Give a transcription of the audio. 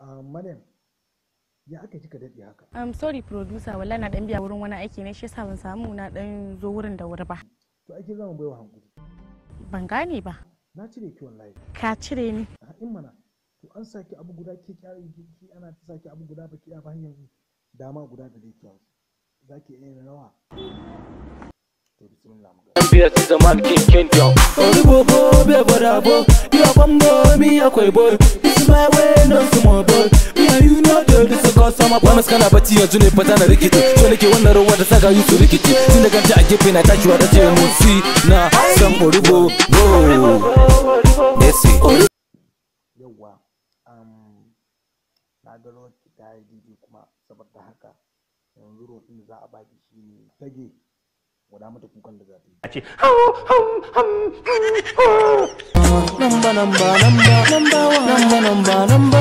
Maryam, ya aka kika daɗe haka? I'm sorry producer, wallahi na dan biya wurin wani aiki ne, shi yasa ban samu na dan zo wurin da wuri ba. To ake zama baiwa hankuri. Ban gane ba. Na cire ki wallahi. Ka cire ni? A in mana. To an saki abu guda ke kyara ki, ana ta saki abu guda baki ba yanzu. Dama guda da dai ki yanzu. Zaki iya yin rawa. To bismillah mu ga. MBS is a man king kingdom. Oribobo, beborabo, you are bambo, me a koi boy. This is my way, no small boy. Me and you know the this is cause I'm a Wani kana bacci yanzu ne fata na rikice. So nake wannan rawa da saka yi su rikice. Tun da ganta a gefe na tashiwa ta ce mun si na san orubo bo. Yes. Yawwa, na ga rawar ki ta yi daidai kuma saboda haka yanzu ruwan ɗin da za a baki shine tage gwada mata kukan da za ta yi. Number, number, number, number one, number, number, number.